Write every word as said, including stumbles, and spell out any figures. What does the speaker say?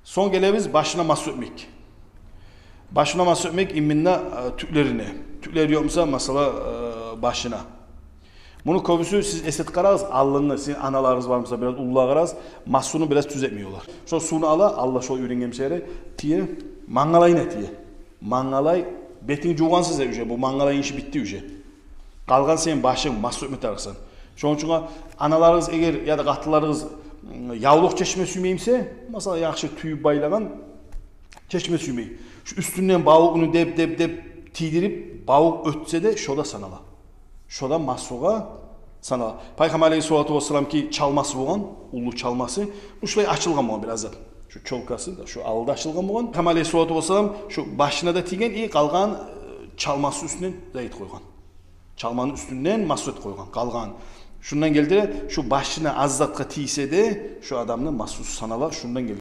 Сонг гелебиз башына масгь этмек. Башына масгь этмек именно, э, тюклерине. Тюклери ёкъ буса, масала, э, башына. Муну кёбюсю сиз эс этип къарагъыз, алдынгъы, сизин аналарыгъыз бар буса, бираз уллулагъа къарагъыз, масгьну бираз тюз этмей олар. Шо сувну ала, алда шо уьйренгенчеге тие, мангалайына тие. Мангалай, бетинг жувгъансыз уже, бу мангалай иши битди уже. Къалгъан сени башынг, масгь этме тарыкъсан. Шону учун аналарыгъыз эгер яда къатынларыгъыз, м, явлукъ чечме сюймей буса, масала, яхшы тюйюп байлагъан, чечме сюймей. Шу уьстюнден бавукъну деп, деп, деп тийдирип, бавукъ оьтсе де, шо да санала. Шо да масгьгъа санала. Пайхаммар алейгьиссалату вассаламны чалмасы болгъан, уллу чалмасы. Ушулай ачылгъан болгъан бираз зат. Шу чёлкасы да, шу алды ачылгъан болгъан. Пайхаммар алейгьиссалату вассалам шу башына да тийген, и къалгъан, э, чалмасы уьстюнден зат этип къойгъан. Чалманы уьстюнден масгь этип къойгъан, къалгъан. Шундан гелтире, шу башына аз затгъа тийсе де, шу адамны масгьусу санала, шундан гелтире.